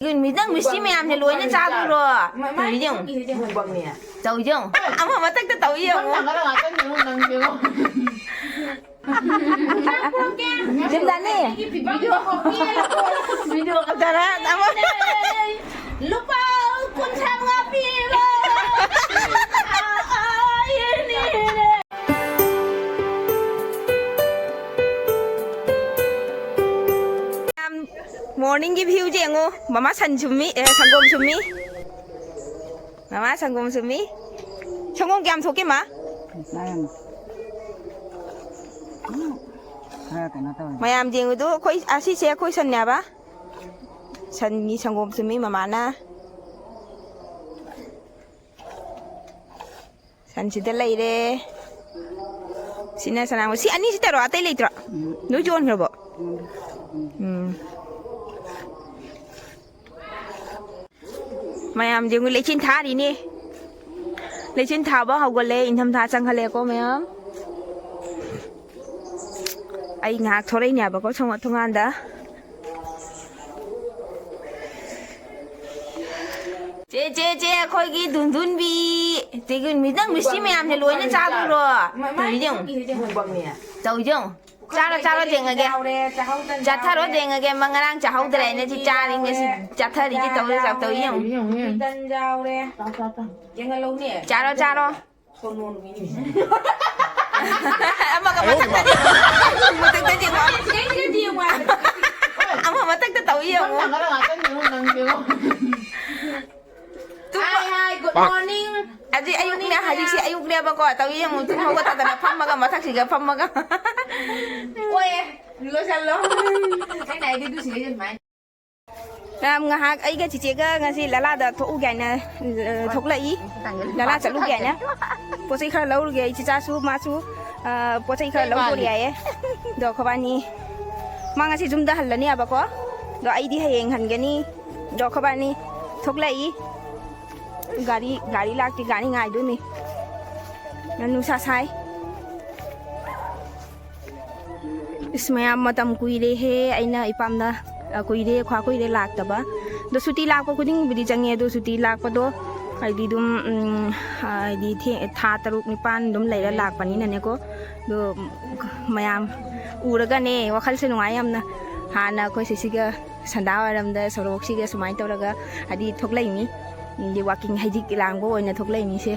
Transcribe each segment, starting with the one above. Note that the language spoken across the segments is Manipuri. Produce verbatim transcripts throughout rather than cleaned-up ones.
ꯅꯪ ꯃꯤꯁꯤ ꯃꯌꯥꯝꯁꯦ ꯂꯣꯏꯅ ꯆꯥꯗꯣꯏꯔꯣ? ꯇꯧꯔꯤ ꯌꯦꯡꯉꯨ꯫ ꯃꯨꯛꯕꯥꯡꯅꯦ꯫ ꯇꯧ ꯌꯦꯡꯉꯨ꯫ ꯑꯃ ꯃꯊꯛꯇ ꯇꯧ ꯌꯦꯡꯉꯨ꯫ ꯅꯪ ꯉꯥꯛꯇ ꯉꯥꯛꯇꯪ ꯌꯦꯡꯉꯨ, ꯅꯪ ꯌꯦꯡꯉꯨ꯫ ꯂꯤꯝꯗꯥꯅꯤ꯫ ꯚꯤꯗꯤꯑꯣ ꯇꯔꯥ ꯑꯃ꯫ ꯂꯨꯄꯥ ꯀꯨꯟꯊ꯭ꯔꯥ ꯃꯉꯥ ꯄꯤꯕ꯫ ꯃꯣꯔꯅꯤꯡꯒꯤ ꯚ꯭ꯌꯨꯁꯦ ꯌꯦꯡꯉꯣ꯫ ꯃꯃꯥ ꯁꯟ ꯁꯨꯝꯃꯤ, ꯑꯦ, ꯁꯪꯒꯣꯝ ꯁꯨꯝꯃꯤ꯫ ꯃꯃꯥ ꯁꯪꯒꯣꯝ ꯁꯨꯝꯃꯤ꯫ ꯁꯪꯒꯣꯝ ꯀꯌꯥꯝ ꯊꯣꯛꯀꯦ, ꯃꯥ? ꯈꯔ ꯀꯩꯅꯣ ꯇꯧꯔꯦ꯫ ꯃꯌꯥꯝ ꯌꯦꯡꯉꯨꯗꯨ, ꯑꯩꯈꯣꯏ, ꯑꯁꯤꯁꯦ ꯑꯩꯈꯣꯏ ꯁꯟꯅꯦꯕ꯫ ꯁꯟꯒꯤ ꯁꯪꯒꯣꯝ ꯁꯨꯝꯃꯤ ꯃꯃꯥꯅ꯫ ꯁꯟꯁꯤꯗ ꯂꯩꯔꯦ꯫ ꯁꯤꯅ ꯁꯅꯥꯃꯣ-, ꯁꯤ ꯑꯅꯤꯁꯤ ꯇꯔꯣ? ꯑꯇꯩ ꯂꯩꯇ꯭ꯔꯣ? ꯎꯝ꯫ ꯂꯣꯏ ꯌꯣꯟꯈ꯭ꯔꯕꯣ? ꯎꯝ꯫ ꯎꯝ꯫ ꯃꯌꯥꯝ ꯌꯦꯡꯉꯨ, ꯂꯩꯆꯤꯟ ꯊꯥꯔꯤꯅꯦ꯫ ꯂꯩꯆꯤꯟ ꯊꯥꯕ ꯍꯧꯒꯠꯂꯦ, ꯏꯪꯊꯝꯊꯥ ꯆꯪꯈꯠꯂꯦꯀꯣ ꯃꯌꯥꯝ꯫ ꯑꯩ ꯉꯥꯏꯍꯥꯛ ꯊꯣꯔꯛꯏꯅꯦꯕꯀꯣ, ꯊꯣꯡ-, ꯊꯣꯡꯒꯥꯟꯗ꯫ ꯆꯦ, ꯆꯦ, ꯆꯦ, ꯑꯩꯈꯣꯏꯒꯤ ꯗꯨꯟꯗꯨꯟꯕꯤ꯫ ꯆꯦ ꯗꯨꯟꯕꯤ, ꯅꯪ ꯃꯤꯁꯤ ꯃꯌꯥꯝꯁꯦ ꯂꯣꯏꯅ ꯆꯥꯗꯣꯏꯔꯣ? ꯇꯧꯔꯤ ꯌꯦꯡꯉꯨ꯫ ꯃꯨꯛꯕꯥꯡꯅꯦ꯫ ꯇꯧ ꯌꯦꯡꯉꯨ꯫ ꯆꯥꯔꯣ, ꯆꯥꯔꯣ, ꯌꯦꯡꯉꯒꯦ꯫ ꯆꯥꯊꯔꯣ, ꯌꯦꯡꯉꯒꯦ꯫ ꯃ-, ꯉꯔꯥꯡ ꯆꯥꯍꯧꯗ꯭ꯔꯦ ꯍꯥꯏꯅ ꯁꯤ ꯆꯥꯔꯤ, ꯉꯁꯤ ꯆꯥꯊꯔꯤꯁꯤ ꯇꯧꯔꯤ, ꯇꯧ ꯌꯦꯡꯉꯨ꯫ ꯌꯦꯡꯉꯨ, ꯌꯦꯡꯉꯨ꯫ ꯇꯟ ꯌꯥꯎꯔꯦ꯫ ꯆꯥꯎ, ꯆꯥꯎ, ꯆꯥꯎ꯫ ꯌꯦꯡꯍꯜꯂꯧꯅꯦ꯫ ꯆꯥꯔꯣ, ꯆꯥꯔꯣ꯫ ꯁꯣꯅꯣ ꯅꯨꯃꯤꯠꯅꯤ꯫ ꯑꯃꯒ ꯃꯊꯛꯇ, ꯃꯊꯛꯇ ꯌꯦꯡꯉꯣ꯫ ꯁꯤꯗꯩꯁꯤꯗꯗꯤ ꯌꯦꯡꯉꯣ ꯍꯥꯏꯕ꯫ ꯑꯃ ꯃꯊꯛꯇ ꯇꯧ ꯌꯦꯡꯉꯣ꯫ ꯅꯪ ꯉꯔꯥꯡ ꯉꯥꯛꯇꯪ ꯌꯦꯡꯉꯣ, ꯅꯪ ꯌꯦꯡꯉꯣ꯫ ꯇꯨꯝꯕ-, hi, hi, good morning꯫ ꯍꯧꯖꯤꯛ ꯑꯌꯨꯛꯅꯦ, ꯍꯧꯖꯤꯛꯁꯦ ꯑꯌꯨꯛꯅꯦꯕꯀꯣ꯫ ꯇꯧ ꯌꯦꯡꯉꯨ, ꯇꯨꯝ ꯍꯧꯒꯠꯇꯗꯅ ꯐꯝꯃꯒ, ꯃꯊꯛꯁꯤꯒ ꯐꯝꯃꯒ꯫ ꯑꯣꯏꯌꯦ, ꯂꯣꯏꯁꯜꯂꯣ꯫ ꯑꯩꯅ ꯍꯥꯏꯗꯤ ꯑꯗꯨ ꯁꯤꯗꯩꯗ ꯑꯗꯨꯃꯥꯏꯅ꯫ ꯃꯌꯥꯝ ꯉꯥꯏꯍꯥꯛ ꯑꯩꯒ ꯆꯤꯆꯦꯒ ꯉꯁꯤ ꯂꯂꯥꯗ ꯊꯣꯛꯎꯒꯦ ꯍꯥꯏꯅ, ꯑ, ꯊꯣꯛꯂꯛꯏ꯫ ꯂꯂꯥ ꯆꯠꯂꯨꯒꯦ ꯍꯥꯏꯅ꯫ ꯄꯣꯠ ꯆꯩ ꯈꯔ ꯂꯧꯔꯨꯒꯦ꯫ ꯏꯆꯤꯆꯥꯁꯨ ꯃꯥꯁꯨ, ꯑ, ꯄꯣꯠ ꯆꯩ ꯈꯔ ꯂꯧꯗꯣꯔꯤ ꯍꯥꯏꯌꯦ꯫ ꯑꯗꯣ ꯑꯩꯈꯣꯏꯕꯥꯅꯤ, ꯃꯥ ꯉꯁꯤ ꯌꯨꯝꯗ ꯍꯜꯂꯅꯤ ꯍꯥꯏꯕꯀꯣ꯫ ꯑꯗꯣ ꯑꯩꯗꯤ ꯍꯌꯦꯡ ꯍꯟꯒꯅꯤ꯫ ꯑꯗꯣ ꯑꯩꯈꯣꯏꯕꯥꯅꯤ ꯊꯣꯛꯂꯛꯏ꯫ ꯒꯥꯔꯤ, ꯒꯥꯔꯤ ꯂꯥꯛꯇꯦ, ꯒꯥꯔꯤ ꯉꯥꯏꯗꯣꯏꯅꯤ꯫ ꯅꯨꯡꯁꯥ ꯁꯥꯏ꯫ ꯏꯁ, ꯃꯌꯥꯝ ꯃꯇꯝ ꯀꯨꯏꯔꯦꯍꯦ ꯑꯩꯅ ꯏꯄꯥꯝꯗ ꯑ, ꯀꯨꯏꯔꯦ, ꯈ꯭ꯋꯥ ꯀꯨꯏꯔꯦ ꯂꯥꯛꯇꯕ꯫ ꯑꯗꯣ ꯁꯨꯇꯤ ꯂꯥꯛꯄ ꯈꯨꯗꯤꯡꯕꯨꯗꯤ ꯆꯪꯉꯦ, ꯑꯗꯣ ꯁꯨꯇꯤ ꯂꯥꯛꯄꯗꯣ ꯍꯥꯏꯗꯤ ꯑꯗꯨꯝ, ꯎꯝ, ꯍꯥꯏꯗꯤ ꯊꯦ-, ꯊꯥ ꯇꯔꯨꯛ ꯅꯤꯄꯥꯟ ꯑꯗꯨꯝ ꯂꯩꯔ ꯂꯥꯛꯄꯅꯤꯅꯅꯦꯀꯣ꯫ ꯑꯗꯣ ꯃꯌꯥꯝ ꯎꯔꯒꯅꯦ ꯋꯥꯈꯜꯁꯦ ꯅꯨꯡꯉꯥꯏ ꯌꯥꯝꯅ꯫ ꯍꯥꯟꯅ ꯑꯩꯈꯣꯏ ꯁꯤꯁꯤꯒ ꯁꯟꯗꯥ ꯋꯥꯏꯔꯝꯗ ꯁꯣꯔꯣꯛꯁꯤꯒ ꯁꯨꯃꯥꯏꯅ ꯇꯧꯔꯒ ꯍꯥꯏꯗꯤ ꯊꯣꯛꯂꯛꯏꯅꯤ꯫ ꯑꯗꯤ ꯋꯥꯀꯤꯡ ꯍꯩꯖꯤꯛ ꯂꯥꯡꯕ ꯑꯣꯏꯅ ꯊꯣꯛꯂꯛꯏꯅꯤꯁꯦ꯫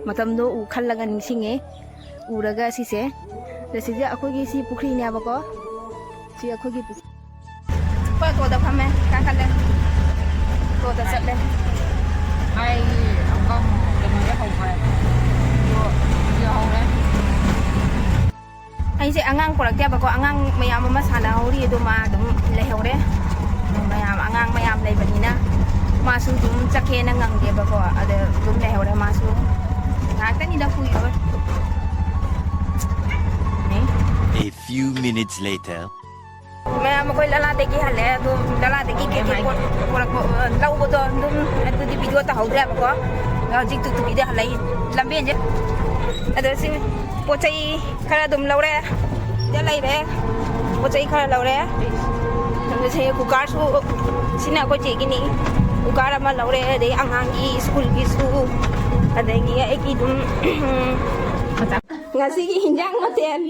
ꯃꯇꯝꯗꯣ ꯎ ꯈꯜꯂꯒ ꯅꯤꯡꯁꯤꯡꯉꯦ꯫ ꯎꯔꯒ ꯁꯤꯁꯦ꯫ ꯑꯗ ꯁꯤꯁꯦ ꯑꯩꯈꯣꯏꯒꯤ ꯁꯤ ꯄꯨꯈ꯭ꯔꯤꯅꯦꯕꯀꯣ꯫ ꯁꯤ ꯑꯩꯈꯣꯏꯒꯤ ꯄꯨꯈ꯭ꯔꯤ꯫ ꯑꯩꯈꯣꯏ ꯑꯣꯇꯣꯗ ꯐꯝꯃꯦ, ꯀꯥꯈꯠꯂꯦ꯫ ꯑꯣꯇꯣꯗ ꯆꯠꯂꯦ꯫ ꯑꯩ ꯑꯃꯨꯛꯀ ꯀꯩꯅꯣꯗ ꯍꯧꯈ꯭ꯔꯦ꯫ ꯑꯗꯣ ꯁꯤꯗ ꯍꯧꯔꯦ꯫ ꯑꯩꯁꯦ ꯑꯉꯥꯡ ꯄꯨꯔꯛꯇꯦꯕꯀꯣ, ꯑꯉꯥꯡ ꯃꯌꯥꯝ ꯑꯃ ꯁꯥꯟꯅꯍꯧꯔꯤ, ꯑꯗꯨ ꯃꯥ ꯑꯗꯨꯝ ꯂꯩꯍꯧꯔꯦ꯫ ꯑꯗꯨ ꯃꯌꯥꯝ, ꯑꯉꯥꯡ ꯃꯌꯥꯝ ꯂꯩꯕꯅꯤꯅ ꯃꯥꯁꯨ ꯑꯗꯨꯝ ꯆꯠꯀꯦꯅ ꯉꯪꯗꯦꯕꯀꯣ, ꯑꯗ ꯑꯗꯨꯝ ꯂꯩꯍꯧꯔꯦ ꯃꯥꯁꯨ꯫ ꯉꯥꯏꯍꯥꯛꯇꯅꯤꯗ, ꯀꯨꯏꯔꯣꯏ꯫ A few minutes later. ꯃꯌꯥꯝ ꯑꯩꯈꯣꯏ ꯂꯂꯥꯗꯒꯤ ꯍꯜꯂꯦ, ꯑꯗꯣ ꯂꯂꯥꯗꯒꯤ ꯀꯩꯀꯩ ꯄꯣꯠ ꯄꯨꯔꯛꯄ, ꯑ, ꯂꯧꯕꯗꯣ ꯑꯗꯨꯝ ꯑꯗꯨꯗꯤ ꯚꯤꯗꯤꯑꯣ ꯇꯧꯍꯧꯗ꯭ꯔꯦꯕꯀꯣ꯫ ꯑꯗꯣ ꯍꯧꯖꯤꯛ ꯇꯨꯇꯨꯕꯤꯗ ꯍꯜꯂꯛꯏ ꯂꯝꯕꯦꯟꯁꯦ꯫ ꯑꯗꯣ ꯁꯤ ꯄꯣꯠ ꯆꯩ ꯈꯔ ꯑꯗꯨꯝ ꯂꯧꯔꯦ꯫ ꯁꯤꯗ ꯂꯩꯔꯦ꯫ ꯄꯣꯠ ꯆꯩ ꯈꯔ ꯂꯧꯔꯦ꯫ ꯑꯗꯣ ꯁꯤ ꯀꯨꯀꯔꯁꯨ, ꯁꯤꯅ ꯑꯩꯈꯣꯏ ꯆꯦꯒꯤꯅꯤ꯫ ꯀꯨꯀꯔ ꯑꯃ ꯂꯧꯔꯦ, ꯑꯗꯩ ꯑꯉꯥꯡꯒꯤ ꯁ꯭ꯀꯨꯜꯒꯤꯁꯨ, ꯑꯗꯒꯤ ꯑꯩꯒꯤ ꯑꯗꯨꯝ ꯉꯁꯤꯒꯤ ꯍꯤꯟꯖꯥꯡ ꯃꯊꯦꯜ,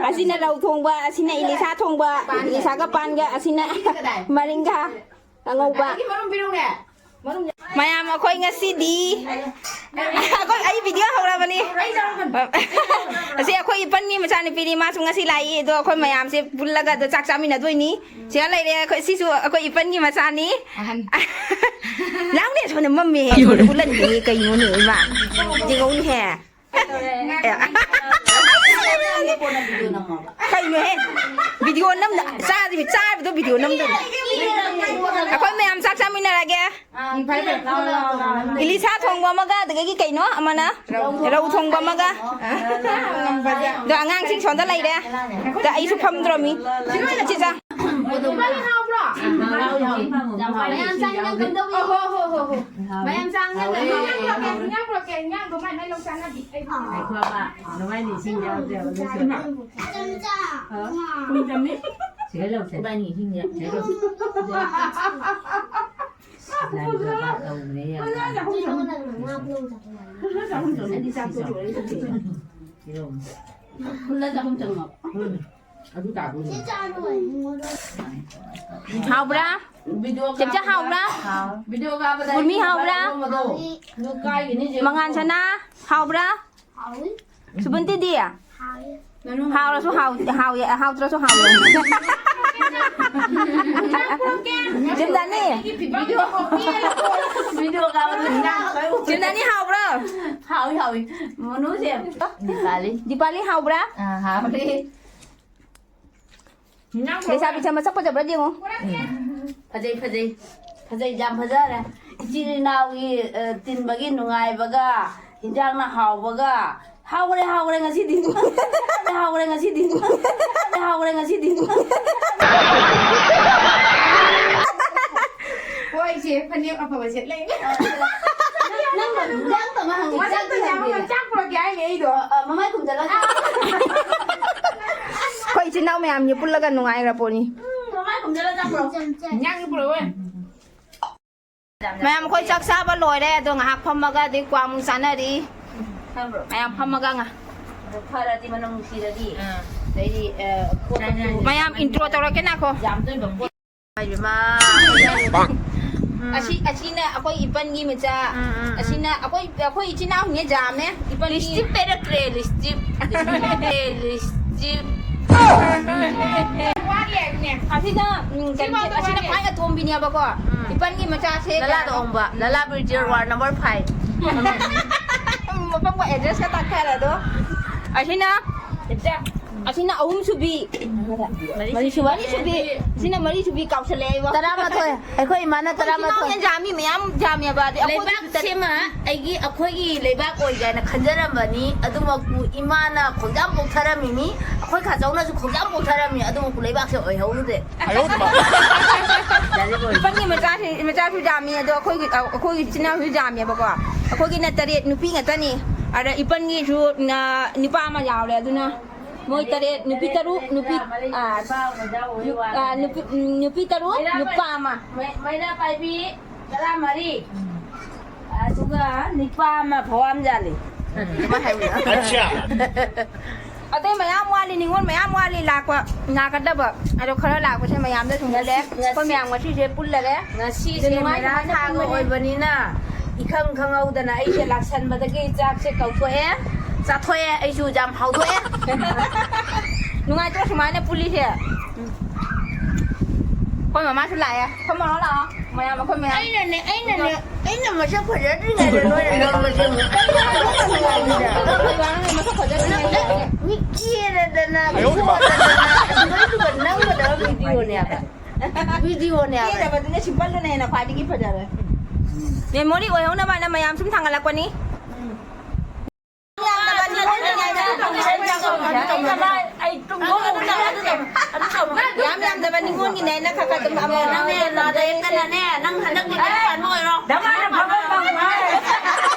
ꯑꯁꯤꯅ ꯔꯧ ꯊꯣꯡꯕ, ꯑꯁꯤꯅ ꯏꯂꯤꯁꯥ ꯊꯣꯡꯕ, ꯏꯂꯤꯁꯥꯒ ꯄꯥꯟꯒ, ꯑꯁꯤꯅ ꯃꯔꯤꯡꯒ ꯑꯉꯧꯕ꯫ ꯃꯌꯥꯝ, ꯑꯩꯈꯣꯏ ꯉꯁꯤꯗꯤ, ꯑꯩꯈꯣꯏ, ꯑꯩ ꯚꯤꯗꯤꯑꯣ ꯍꯧꯔꯕꯅꯤ꯫ ꯑꯁꯤ ꯑꯩꯈꯣꯏ ꯏꯄꯟꯒꯤ ꯃꯆꯥꯅꯨꯄꯤꯅꯤ, ꯃꯥꯁꯨ ꯉꯁꯤ ꯂꯥꯛꯏ꯫ ꯑꯗꯣ ꯑꯩꯈꯣꯏ ꯃꯌꯥꯝꯁꯦ ꯄꯨꯜꯂꯒ ꯑꯗꯣ ꯆꯥꯛ ꯆꯥꯃꯤꯟꯅꯗꯣꯏꯅꯤ꯫ ꯁꯤꯗ ꯂꯩꯔꯦ ꯑꯩꯈꯣꯏ, ꯁꯤꯁꯨ ꯑꯩꯈꯣꯏ ꯏꯄꯟꯒꯤ ꯃꯆꯥꯅꯤ꯫ ꯑꯍꯟ꯫ ꯂꯥꯡꯅꯦ, ꯁꯣꯝꯗ ꯃꯝꯃꯦ, ꯁꯣꯝꯗ ꯎꯠꯍꯟꯕꯤꯌꯦ, ꯀꯩꯅꯣꯅꯦ ꯏꯃꯥ? ꯌꯦꯡꯍꯧꯅꯦꯍꯦ꯫ ꯑꯦ꯫ ꯀꯩꯅꯣꯍꯦ? ꯚꯤꯗꯤꯑꯣ ꯅꯝꯗ-, ꯆꯥꯗꯕꯤ-, ꯆꯥꯕꯗꯣ ꯚꯤꯗꯤꯑꯣ ꯅꯝꯗꯣꯏꯅꯦ꯫ ꯑꯩꯈꯣꯏ ꯃꯌꯥꯝ ꯆꯥꯛ ꯆꯥꯃꯤꯟꯅꯔꯒꯦ꯫ ꯏꯂꯤꯁꯥ ꯊꯣꯡꯕ ꯑꯃꯒ, ꯑꯗꯨꯗꯒꯤ ꯀꯩꯅꯣ ꯑꯃꯅ ꯔꯧ ꯊꯣꯡꯕ ꯑꯃꯒ꯫ ꯑꯗꯣ ꯑꯉꯥꯡꯁꯤꯡ ꯁꯣꯝꯗ ꯂꯩꯔꯦ꯫ ꯑꯗ ꯑꯩꯁꯨ ꯐꯝꯗ꯭ꯔꯣꯃꯤ꯫ ꯁꯤ ꯆꯥ꯫ ꯃꯌꯥꯝ ꯆꯥꯅꯤꯡꯉꯥꯏ ꯀꯝꯗꯧꯏ? ꯃꯌꯥꯝ ꯆꯥꯅꯤꯡꯉꯥꯏ ꯀꯝꯗꯧꯏ? ꯍꯤꯟꯖꯥꯡ ꯄꯨꯔꯛꯀꯦ, ꯍꯤꯟꯖꯥꯡꯗꯣ ꯃꯥꯏ ꯃꯥꯏ ꯂꯧ ꯆꯥꯅꯕꯤ꯫ ꯑꯩ ꯉꯥꯏꯈꯣꯕ, ꯅꯕꯥꯏꯅꯤ ꯏꯁꯤꯡ ꯌꯥꯎꯗꯦꯕ, ꯑꯗꯨꯁꯨ꯫ ꯁꯤꯒ ꯂꯧꯁꯦ꯫ ꯏꯕꯥꯅꯤ ꯏꯁꯤꯡꯁꯦ꯫ ꯁꯤꯒ ꯂꯧꯁꯦ꯫ ꯂꯥꯟꯖꯕ ꯇꯧꯔꯦ ꯌꯥꯝꯅ꯫ ꯆꯥꯛ ꯆꯥꯛ ꯆꯥꯛ ꯆꯥꯛ꯫ ꯏꯔꯣꯝꯕ꯫ ꯐꯨꯜꯂ ꯆꯥꯛꯈꯨꯝ ꯆꯪꯉꯣ꯫ ꯎꯝ꯫ ꯑꯗꯨ ꯇꯥꯗꯣꯏꯅꯦ꯫ ꯍꯥꯎꯕ꯭ꯔꯥ? ꯚꯤꯗꯤꯑꯣ ꯆꯦꯝꯆꯥ ꯀꯥꯞꯄꯗ ꯍꯥꯎꯕ꯭ꯔꯥ? ꯚꯤꯗꯤꯑꯣ ꯀꯥꯞꯄꯗ ꯎꯔꯃꯤ ꯍꯥꯎꯕ꯭ꯔꯥ? ꯏꯔꯣꯝꯕꯗꯣ꯫ ꯑꯗꯨ ꯀꯥꯏꯒꯤꯅꯤ ꯆꯦ꯫ ꯃꯉꯥꯟ ꯁꯅꯥ ꯍꯥꯎꯕ꯭ꯔꯥ? ꯍꯥꯎꯏ꯫ ꯁꯨꯕꯟꯇꯤꯗꯤ? ꯍꯥꯎꯏ꯫ ꯍꯥꯎꯔꯁꯨ ꯍꯥꯎ-, ꯍꯥꯎꯏ, ꯍꯥꯎꯇ꯭ꯔꯁꯨ ꯍꯥꯎꯏ꯫ ꯆꯤꯝꯗꯥꯅꯤ? ꯚꯤꯗꯤꯑꯣ ꯀꯥꯞꯄꯗ ꯏꯟꯖꯥꯡ ꯂꯣꯏ ꯎ-, ꯆꯤꯝꯗꯥꯅꯤ ꯍꯥꯎꯕ꯭ꯔꯣ? ꯍꯥꯎꯏ, ꯍꯥꯎꯏ꯫ ꯃꯣꯅꯨꯁꯦ꯫ ꯗꯤꯄꯥꯂꯤ꯫ ꯗꯤꯄꯥꯂꯤ ꯍꯥꯎꯕ꯭ꯔꯥ? ꯑꯥ, ꯍꯥꯎꯔꯦ꯫ ꯂꯩꯁꯥꯕꯤꯁꯦ ꯃꯁꯛ ꯐꯖꯕ꯭ꯔꯥ ꯌꯦꯡꯉꯣ꯫ ꯐꯖꯩ, ꯐꯖꯩ꯫ ꯐꯖꯩ, ꯌꯥꯝ ꯐꯖꯔꯦ꯫ ꯏꯆꯤꯜ ꯏꯅꯥꯎꯒꯤ, ꯑ, ꯇꯤꯟꯕꯒꯤ ꯅꯨꯡꯉꯥꯏꯕꯒ, ꯍꯤꯟꯖꯥꯡꯅ ꯍꯥꯎꯕꯒ꯫ ꯍꯥꯎꯈ꯭ꯔꯦ, ꯍꯥꯎꯈ꯭ꯔꯦ ꯉꯁꯤꯗꯤ꯫ ꯍꯥꯎꯈ꯭ꯔꯦ ꯉꯁꯤꯗꯤ꯫ ꯍꯥꯎꯈ꯭ꯔꯦ ꯉꯁꯤꯗꯤ꯫ ꯍꯣꯏ, ꯏꯆꯦ, ꯐꯅꯦꯛ ꯑꯐꯕ ꯁꯦꯠꯂꯛꯏꯅꯦ꯫ ꯅꯪ, ꯅꯪ ꯍꯤꯟꯖꯥꯡ ꯇꯧꯅ ꯍꯪꯉꯤ, ꯃꯁꯛꯇꯣ ꯆꯥꯛꯇꯣ ꯌꯥꯝꯅ ꯍꯪꯉꯤ꯫ ꯆꯥꯛ ꯄꯨꯔꯛꯀꯦ ꯍꯥꯏꯅꯦ ꯑꯩꯗꯣ꯫ ꯑ, ꯃꯃꯥꯏ ꯈꯨꯝꯖꯜꯂ ꯆꯥꯛ꯫ ꯑꯩꯈꯣꯏ ꯏꯆꯤꯟ ꯏꯅꯥꯎ ꯃꯌꯥꯝꯁꯦ ꯄꯨꯜꯂꯒ ꯅꯨꯡꯉꯥꯏꯈ꯭ꯔ ꯄꯣꯠꯅꯤ꯫ ꯎꯝ, ꯃꯃꯥꯏ ꯈꯨꯝꯖꯜꯂ ꯆꯥꯛ ꯄꯨꯔꯛꯑꯣ꯫ ꯏꯟꯖꯥꯡꯗꯤ ꯄꯨꯔꯛꯑꯣꯏ꯫ ꯃꯌꯥꯝ ꯑꯩꯈꯣꯏ ꯆꯥꯛ ꯆꯥꯕ ꯂꯣꯏꯔꯦ, ꯑꯗꯣ ꯉꯥꯏꯍꯥꯛ ꯐꯝꯃꯒ ꯑꯗꯩ ꯀ꯭ꯋꯥꯃꯨꯛ ꯆꯥꯅꯔꯤ꯫ ꯈꯪꯕ꯭ꯔꯣ? ꯃꯌꯥꯝ ꯐꯝꯃꯒ ꯉꯥ-, ꯑꯗꯣ ꯐꯔꯗꯤ ꯃꯅꯝ ꯅꯨꯡꯁꯤꯔꯗꯤ꯫ ꯑꯥ꯫ ꯑꯗꯩꯗꯤ, ꯑ, ꯄꯣꯠꯇꯨ ꯆꯥꯅꯔꯤ꯫ ꯃꯌꯥꯝ intro ꯇꯧꯔꯛꯀꯦ ꯉꯥꯏꯈꯣ꯫ ꯌꯥꯝ ꯇꯣꯏꯕ ꯄꯣꯠ꯫ ꯏꯃꯥ꯫ ꯎꯝ꯫ ꯑꯁꯤ, ꯑꯁꯤꯅ ꯑꯩꯈꯣꯏ ꯏꯄꯟꯒꯤ ꯃꯆꯥ꯫ ꯎꯝ, ꯎꯝ, ꯎꯝ꯫ ꯑꯁꯤꯅ ꯑꯩꯈꯣꯏ, ꯑꯩꯈꯣꯏ ꯏꯆꯤꯟ ꯏꯅꯥꯎꯅꯦ ꯌꯥꯝꯃꯦ꯫ ꯏꯄꯟꯒꯤ ꯂꯤꯞꯁꯇꯤꯛ ꯄꯦꯔꯛꯇ꯭ꯔꯦ, ꯂꯤꯞꯁꯇꯤꯛ꯫ ꯂꯤꯞꯁꯇꯤꯛ ꯄꯦꯔꯛꯇ꯭ꯔꯦ, ꯂꯤꯞꯁꯇꯤꯛ꯫ ꯋꯥꯠꯂꯤ ꯍꯥꯏꯕꯅꯦ꯫ ꯑꯁꯤꯅ, ꯎꯝ, ꯁꯤ ꯀꯩꯅꯣ, ꯃꯥꯗꯣ ꯑꯁꯤꯅ ꯋꯥꯠꯂꯤ꯫ ꯈ꯭ꯋꯥꯏ ꯑꯇꯣꯝꯕꯤꯅꯦꯕꯀꯣ꯫ ꯎꯝ꯫ ꯏꯄꯟꯒꯤ ꯃꯆꯥꯁꯦ ꯂꯂꯥꯗ ꯀꯌꯥꯅꯣ? ꯑꯣꯡꯕ, ꯂꯂꯥ ꯕꯤꯔꯆꯦꯔ ꯋꯥꯔ number five꯫ ꯎꯝ, ꯃꯐꯝꯒ address ꯀ ꯇꯥꯛꯊꯔꯦ ꯑꯗꯣ꯫ ꯑꯁꯤꯅ, ꯑꯁꯤꯅ ꯑꯍꯨꯝ ꯁꯨꯕꯤ꯫ ꯃꯔꯤ ꯁꯨꯕꯤ꯫ ꯃꯔꯤ ꯁꯨꯕꯤ꯫ ꯁꯤꯅ ꯃꯔꯤ ꯁꯨꯕꯤ ꯀꯥꯎꯁꯜꯂꯛꯑꯦ ꯏꯕꯣ꯫ ꯇꯔꯥꯃꯥꯊꯣꯏ꯫ ꯑꯩꯈꯣꯏ ꯏꯃꯥꯅ ꯑꯩꯈꯣꯏ ꯏꯆꯤꯟ ꯏꯅꯥꯎ ꯇꯔꯥꯃꯥꯊꯣꯏ꯫ ꯌꯥꯝꯃꯤ, ꯃꯌꯥꯝ ꯌꯥꯝꯃꯦꯕ꯫ ꯑꯗꯩ ꯑꯩꯈꯣꯏ ꯂꯩꯕꯥꯛ ꯁꯤꯃ ꯑꯩꯒꯤ, ꯑꯩꯈꯣꯏꯒꯤ ꯂꯩꯕꯥꯛ ꯑꯣꯏ ꯀꯥꯏꯅ ꯈꯟꯖꯔꯝꯕꯅꯤ꯫ ꯑꯗꯨꯃꯛꯄꯨ ꯏꯃꯥꯅ ꯈꯣꯡꯖꯥꯝ ꯄꯣꯛꯊꯔꯝꯃꯤꯅꯤ, ꯑꯩꯈꯣꯏ ꯈꯥꯖꯧꯅꯁꯨ ꯈꯣꯡꯖꯥꯝ ꯄꯣꯛꯊꯔꯝꯃꯤ, ꯑꯗꯨꯃꯛꯄꯨ ꯂꯩꯕꯥꯛꯁꯦ ꯑꯣꯏꯍꯧꯗ꯭ꯔꯦ꯫ ꯏꯄꯟꯒꯤ ꯃꯆꯥꯁꯤ, ꯃꯆꯥꯁꯨ ꯌꯥꯝꯃꯤ, ꯑꯗꯣ ꯑꯩꯈꯣꯏꯒꯤ, ꯑꯩꯈꯣꯏꯒꯤ ꯏꯆꯤꯟ ꯏꯅꯥꯎꯁꯨ ꯌꯥꯝꯃꯦꯕꯀꯣ꯫ ꯑꯩꯈꯣꯏꯒꯤꯅ ꯇꯔꯦꯠ, ꯅꯨꯄꯤ ꯉꯥꯛꯇꯅꯤ꯫ ꯑꯗ ꯏꯄꯟꯒꯤꯁꯨ, ꯑ, ꯅꯨꯄꯥ ꯑꯃ ꯌꯥꯎꯔꯦ, ꯑꯗꯨꯅ ꯃꯣꯏ ꯇꯔꯦꯠ, ꯅꯨꯄꯤ ꯇꯔꯨꯛ, ꯅꯨꯄꯤ, ꯑꯥ, ꯅꯨ-, ꯑꯥ, ꯅꯨꯄꯤ, ꯎꯝ, ꯅꯨꯄꯤ ꯇꯔꯨꯛ, ꯅꯨꯄꯥ ꯑꯃ꯫ ꯃꯩ-, ꯃꯩꯔꯥ ꯄꯥꯏꯕꯤ ꯇꯔꯥꯃꯔꯤ꯫ ꯑꯗꯨꯒ ꯅꯨꯄꯥ ꯑꯃ ꯐꯋꯥꯝ ꯌꯥꯜꯂꯤ꯫ ꯑꯠꯆꯥ꯫ ꯑꯇꯩ ꯃꯌꯥꯝ ꯋꯥꯠꯂꯤ, ꯅꯤꯉꯣꯜ ꯃꯌꯥꯝ ꯋꯥꯠꯂꯤ ꯂꯥꯛꯄ, ꯂꯥꯛꯀꯗꯕ꯫ ꯑꯗꯣ ꯈꯔ ꯂꯥꯛꯄꯁꯦ ꯃꯌꯥꯝꯗ ꯊꯨꯡꯍꯜꯂꯦ꯫ ꯉꯁꯤ, ꯉꯁꯤ, ꯑꯩꯈꯣꯏ ꯃꯌꯥꯝ ꯉꯁꯤꯁꯦ ꯄꯨꯜꯂꯒꯦ꯫ ꯉꯁꯤꯁꯦ ꯑꯗꯨ ꯅꯨꯡꯉꯥꯏ ꯃꯩꯔꯥ ꯅꯨꯡꯉꯥꯏ ꯊꯥꯒ ꯄꯨꯜꯂꯒꯦ꯫ ꯑꯣꯏꯕꯅꯤꯅ ꯏꯈꯪ ꯈꯪꯍꯧꯗꯅ ꯑꯩꯁꯦ ꯂꯥꯛꯁꯟꯕꯗꯒꯤ ꯆꯥꯛꯁꯦ ꯀꯧꯊꯣꯛꯑꯦ, ꯆꯥꯊꯣꯛꯑꯦ, ꯑꯩꯁꯨ ꯌꯥꯝ ꯍꯥꯎꯗꯣꯛꯑꯦ꯫ ꯅꯨꯡꯉꯥꯏꯇ꯭ꯔꯣ ꯁꯨꯃꯥꯏꯅ ꯄꯨꯜꯂꯤꯁꯦ? ꯑꯩꯈꯣꯏ ꯃꯃꯥꯁꯨ ꯂꯥꯛꯑꯦ꯫ ꯑꯩꯈꯣꯏ ꯃꯃꯥ ꯂꯥꯛꯑꯣ꯫ ꯃꯌꯥꯝ ꯑꯩꯈꯣꯏ ꯃꯌꯥꯝ꯫ ꯑꯩꯅꯅꯦ, ꯑꯩꯅꯅꯦ, ꯑꯩꯅ ꯃꯁꯛ ꯐꯖꯗ꯭ꯔꯤꯉꯩꯗ ꯅꯣꯏꯅ ꯅꯝꯕꯁꯦ ꯑꯃꯨꯛ ꯀꯩꯅꯣ ꯅꯪꯅ ꯃꯁꯛ ꯐꯖꯗ꯭ꯔꯤꯉꯩꯗ꯫ ꯃꯤ ꯀꯦꯔꯗꯅ, ꯑꯌꯣ, ꯏꯃꯥ꯫ ꯐꯖꯗꯅ, ꯑꯗꯨꯃꯥꯏꯅ ꯅꯝꯒꯗꯕ ꯚꯤꯗꯤꯑꯣꯅꯦꯕ꯫ ꯚꯤꯗꯤꯑꯣꯅꯦꯕ꯫ ꯀꯦꯗꯕꯗꯨꯅ ꯁꯤꯝꯄꯜꯗꯨꯅ ꯍꯦꯟꯅ ꯈ꯭ꯋꯥꯏꯗꯒꯤ ꯐꯖꯔꯦ꯫ ꯃꯦꯃꯣꯔꯤ ꯑꯣꯏꯍꯧꯅꯕ ꯍꯥꯏꯅ ꯃꯌꯥꯝ ꯁꯨꯝ ꯊꯥꯡꯒꯠꯂꯛꯄꯅꯤ꯫ ꯌꯥꯝ ꯌꯥꯝꯗꯕ ꯅꯤꯉꯣꯜꯒꯤꯅꯦ ꯍꯥꯏꯅ ꯈꯔ ꯈꯔ ꯑꯗꯨꯝ ꯑꯃ ꯅꯪꯅꯦ, ꯅꯥꯗ ꯌꯦꯛꯇꯅꯅꯦ, ꯅꯪ ꯍꯟꯗꯛꯇꯤ ꯀꯩꯅꯣ ꯄꯥꯟꯕ ꯑꯣꯏꯔꯣ꯫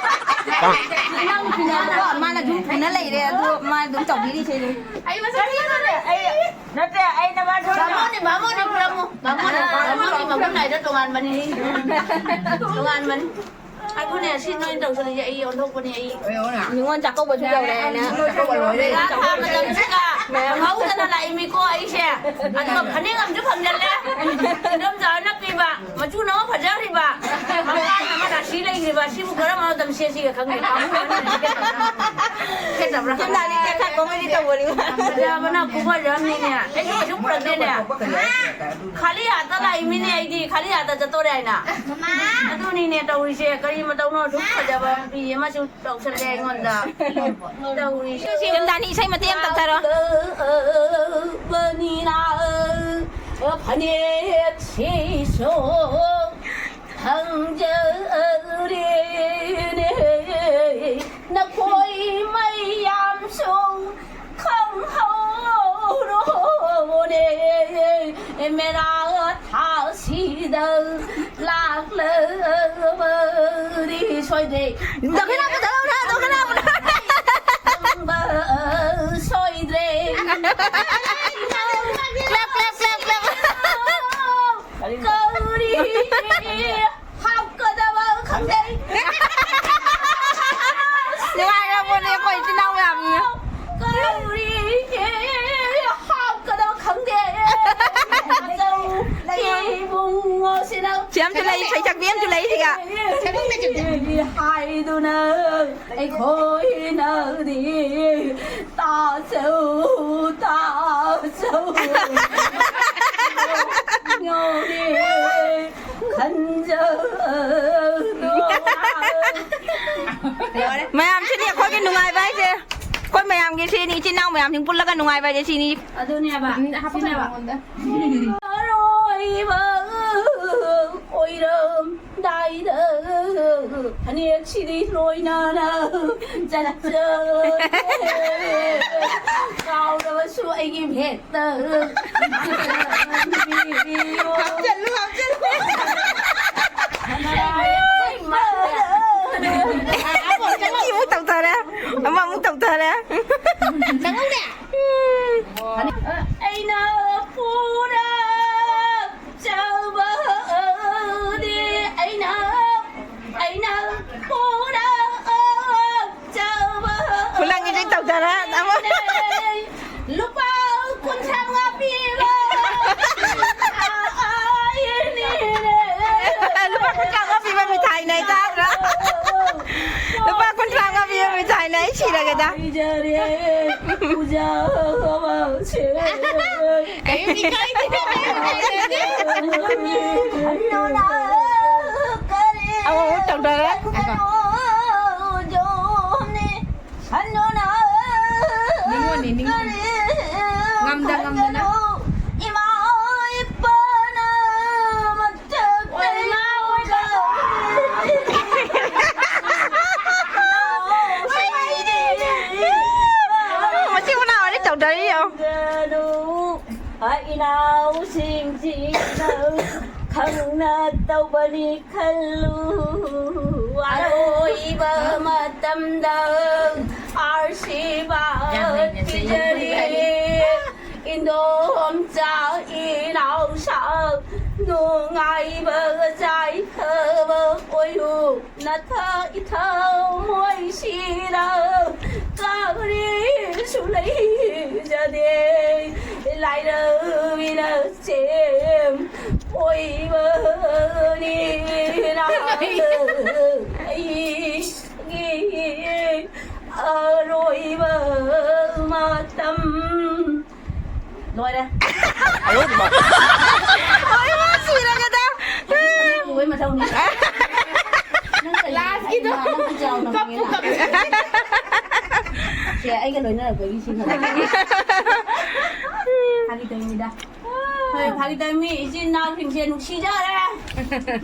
ꯃꯥꯅ ꯑꯗꯨꯝ ꯄꯨꯅ ꯂꯩꯔꯦ, ꯑꯗꯨ ꯃꯥ ꯑꯗꯨꯝ ꯇꯧꯕꯤꯔꯤꯁꯦ ꯑꯗꯨꯝ꯫ ꯑꯩ ꯃꯁꯛ ꯊꯤꯕꯅꯦ꯫ ꯑꯩ ꯅꯠꯇꯦ, ꯑꯩꯅ ꯃꯥ ꯕꯥꯃꯣꯟꯅꯦ, ꯕꯥꯃꯣꯟꯅꯦ, ꯄꯨꯔꯝꯃꯨ꯫ ꯕꯥꯃꯣꯟꯅꯦ, ꯕꯥꯃꯣꯟꯒꯤ ꯃꯒꯨꯟ ꯍꯥꯏꯗꯣ ꯇꯣꯉꯥꯟꯕꯅꯤ꯫ ꯇꯣꯉꯥꯟꯕꯅꯤ꯫ ꯑꯗꯨꯅꯦ, ꯁꯤ ꯅꯣꯏꯅ ꯇꯧꯁꯜꯂꯤꯁꯦ, ꯑꯩ ꯑꯣꯟꯊꯣꯛꯄꯅꯦ, ꯑꯩ꯫ ꯅꯤꯉꯣꯜ ꯆꯥꯛꯀꯧꯕꯁꯨ ꯌꯧꯔꯦ ꯍꯥꯏꯅ꯫ ꯆꯥꯛꯀꯧꯕ ꯂꯣꯏꯔꯦ꯫ ꯃꯦꯔꯥ ꯊꯥ ꯃꯇꯝꯁꯤꯒ ꯈꯪꯍꯧꯗꯅ ꯂꯥꯛꯏꯃꯤꯀꯣ ꯑꯩꯁꯦ꯫ ꯑꯗꯨꯒ ꯐꯅꯦꯛ ꯑꯃꯁꯨ ꯐꯪꯖꯜꯂꯦ꯫ ꯏꯟꯗꯣꯝꯆꯥ ꯍꯣꯏꯅ ꯄꯤꯕ꯫ ꯃꯆꯨꯅ ꯑꯃ ꯐꯖꯈ꯭ꯔꯤꯕ, ꯃꯄꯥꯟ ꯑꯃ ꯔꯥꯁꯤ ꯂꯩꯈ꯭ꯔꯤꯕ, ꯁꯤꯕꯨ ꯀꯔꯝꯕ ꯃꯇꯝ ꯁꯦꯠꯁꯤꯒꯦ ꯈꯪꯗꯦ꯫ ꯄꯥꯝꯃꯨꯕꯅ ꯁꯦꯠꯇꯕ꯭ꯔꯥ? ꯁꯦꯠꯇꯕ꯭ꯔꯥ? ꯁꯝꯅ ꯍꯥꯏꯔꯗꯤ ꯀꯦꯊꯠꯄ ꯑꯃꯗꯤ ꯇꯧꯕꯅꯤ꯫ ꯐꯖꯕꯅ ꯈꯨꯐꯖ ꯑꯃꯅꯤꯅꯦ꯫ ꯑꯩꯁꯨ ꯀꯩꯁꯨ ꯄꯨꯔꯛꯇꯦꯅꯦ꯫ ꯈꯥꯂꯤ ꯍꯥꯠꯇ ꯂꯥꯛꯏꯃꯤꯅꯦ ꯑꯩꯗꯤ, ꯈꯥꯂꯤ ꯍꯥꯠꯇ ꯆꯠꯇꯣꯔꯦ ꯍꯥꯏꯅ꯫ ꯑꯗꯨꯅꯤꯅꯦ ꯇꯧꯔꯤꯁꯦ, ꯀꯔꯤ ꯃꯇꯧꯅꯣ? ꯑꯁꯨꯛ ꯐꯖꯕ ꯅꯨꯄꯤ ꯑꯃꯁꯨ ꯇꯧꯁꯜꯂꯦ ꯑꯩꯉꯣꯟꯗ꯫ ꯇꯧꯔꯤꯁꯦ꯫ ꯏꯆꯟ ꯗꯥꯅꯤ ꯏꯁꯩ ꯃꯇꯦꯛ ꯑꯃ ꯇꯧꯊꯔꯣ꯫ ꯕꯅꯤꯅ ꯐꯅꯦꯛ ꯁꯤꯁꯨ ꯈꯪꯖꯔꯦꯅꯦ, ꯅꯈꯣꯏ ꯃꯌꯥꯝꯁꯨ ꯈꯪꯍꯧꯔꯣꯅꯦ, ꯃꯦꯔꯥ ꯊꯥꯁꯤꯗ ꯂꯥꯛꯂꯕꯗꯤ ꯁꯣꯏꯗ꯭ꯔꯦ꯫ ꯗꯈꯤꯅꯥ ꯄꯨꯊꯔꯛꯎꯔꯥ? ꯗꯈꯤꯅꯥ ꯄꯨꯊꯔꯛꯎꯔꯥ? ꯈꯪꯕ ꯁꯣꯏꯗ꯭ꯔꯦ꯫ Clap, clap, clap, clap. ꯀꯔꯤ ꯍꯥꯞꯀꯗꯕ ꯈꯪꯗꯦ꯫ ꯅꯨꯡꯉꯥꯏꯔꯕꯣꯅꯦ ꯑꯩꯈꯣꯏ ꯏꯆꯤꯟ ꯏꯅꯥꯎ ꯃꯌꯥꯝꯅ꯫ ꯀꯔꯤ ꯍꯥꯞꯀꯗꯕ ꯈꯪꯗꯦ꯫ ꯏꯕꯨꯡꯉꯣꯁꯤꯅ ꯁꯤ ꯑꯃꯁꯨ ꯂꯩ, ꯁꯩꯁꯛꯄꯤ ꯑꯃꯁꯨ ꯂꯩ ꯁꯤꯒ꯫ ꯍꯥꯏꯗꯨꯅ ꯑꯩꯈꯣꯏꯅꯗꯤ ꯇꯥꯖꯧ, ꯇꯥꯖꯧ꯫ ꯉꯧꯔꯦ ꯈꯟꯖꯧ꯫ ꯃꯌꯥꯝ ꯁꯤꯅꯤ ꯑꯩꯈꯣꯏꯒꯤ ꯅꯨꯡꯉꯥꯏꯕ ꯍꯥꯏꯁꯦ꯫ ꯑꯩꯈꯣꯏ ꯃꯌꯥꯝꯒꯤ ꯁꯤꯅꯤ, ꯏꯆꯤꯟ ꯏꯅꯥꯎ ꯃꯌꯥꯝꯁꯤꯡ ꯄꯨꯜꯂꯒ ꯅꯨꯡꯉꯥꯏꯕ ꯍꯥꯏꯁꯦ ꯁꯤꯅꯤ꯫ ꯑꯗꯨꯅꯦꯕ, ꯁꯤꯅꯦꯕ꯫ ꯑꯔꯣꯏꯕ ꯑꯣꯏꯔꯝꯗꯥꯏꯗ ꯐꯅꯦꯛꯁꯤꯗꯤ ꯂꯣꯏꯅꯅ ꯆꯠꯆꯒꯦ꯫ ꯀꯥꯎꯔꯕꯁꯨ ꯑꯩꯒꯤ ꯚꯦꯠꯇ ꯍꯥꯞꯆꯜꯂꯨ, ꯍꯥꯞꯆꯜꯂꯨ꯫ ꯑꯃꯨꯛ ꯇꯧꯊꯔꯦ, ꯑꯃꯃꯨꯛ ꯇꯧꯊꯔꯦ꯫ ꯆꯪꯍꯧꯗꯦ꯫ ꯑꯩꯅ ꯄꯨꯔ ꯆꯥꯕꯗꯤ ꯑꯩꯅ, ꯑꯩꯅ ꯄꯨꯔꯛꯆꯕ ꯈꯨꯂꯪꯒꯤꯁꯤ ꯇꯧꯊꯔ ꯑꯃ꯫ ꯂꯨꯄꯥ ꯀꯨꯟꯊ꯭ꯔꯥ ꯃꯉꯥ ꯄꯤꯕ ꯑꯥꯏꯅꯤꯅꯦ꯫ ꯂꯨꯄꯥ ꯀꯨꯟꯊ꯭ꯔꯥ ꯃꯉꯥ ꯄꯤꯕ ꯃꯤꯊꯥꯏꯅꯦ, ꯆꯥꯕ꯭ꯔꯥ? ꯂꯨꯄꯥ ꯀꯨꯟꯊ꯭ꯔꯥ ꯃꯉꯥ ꯄꯤꯕ ꯃꯤꯊꯥꯏꯅꯦ, ꯑꯩ ꯁꯤꯔꯒꯦꯗ꯫ ꯍꯥꯏꯖꯔꯦ, ꯄꯨꯖꯥ ꯑꯃꯁꯦ꯫ ꯀꯩꯝ ꯏꯀꯥꯏꯗꯦ, ꯀꯩꯝ ꯏꯀꯥꯏꯗꯦ꯫ ꯑꯃꯨꯛ ꯇꯧꯗꯔꯦ꯫ ꯅꯤꯉꯣꯜꯅꯤ, ꯅꯤꯉꯣꯜꯅꯤ꯫ ꯉꯝꯗ ꯉꯝꯗꯅ꯫ ꯏꯃꯥ ꯏꯄꯥꯅ ꯃꯆꯤꯟ ꯃꯅꯥꯎ ꯑꯅꯤ ꯇꯧꯗꯔꯤ ꯌꯦꯡꯉꯣ꯫ ꯏꯅꯥꯎꯁꯤꯡꯁꯤꯅ ꯈꯪꯅ ꯇꯧꯕꯅꯤ ꯈꯜꯂꯨ꯫ ꯑꯔꯣꯏꯕ ꯃꯇꯝꯗ ꯑꯥꯔꯁꯤꯕꯥꯗ ꯄꯤꯖꯔꯤ꯫ ꯏꯗꯣꯝꯆꯥ ꯏꯅꯥꯎꯁꯥ ꯅꯨꯡꯉꯥꯏꯕ ꯌꯥꯏꯐꯕ ꯑꯣꯏꯌꯨ꯫ ꯅꯊꯛ ꯏꯊꯛ ꯃꯣꯏꯁꯤꯗ ꯀꯔꯤꯁꯨ ꯂꯩꯖꯗꯦ꯫ ꯂꯥꯏꯔꯕꯤꯅ ꯁꯦꯝ ꯑꯣꯏꯕꯅꯤꯅ ꯑꯩꯒꯤ ꯑꯔꯣꯏꯕ ꯃꯇꯝ ꯂꯣꯏꯔꯦ꯫ ꯑꯌꯣ ꯃꯥ꯫ ꯂꯣꯏꯔꯦ, ꯁꯤꯔꯒꯦꯗ꯫ ꯎꯕꯩ ꯃꯊꯧꯅꯤ꯫ ꯅꯪ ꯀꯔꯤ ꯂꯥꯁꯀꯤꯗꯣ꯫ ꯅꯪ ꯈꯨꯠ ꯆꯥꯎꯅ ꯀꯞꯄꯨ ꯐꯪꯉꯦꯅ꯫ ꯀꯞꯄꯨ꯫ ꯁꯦ, ꯑꯩꯒ ꯂꯣꯏꯅꯔꯛꯄꯒꯤ ꯁꯤ ꯈꯛꯇ꯫ ꯐꯥꯒꯤ ꯇꯧꯅꯤꯗ꯫ ꯍꯣꯏ, ꯐꯥꯒꯤ ꯇꯧꯅꯤ꯫ ꯏꯆꯤꯟ ꯏꯅꯥꯎꯁꯤꯡꯁꯦ ꯅꯨꯡꯁꯤꯖꯔꯦ꯫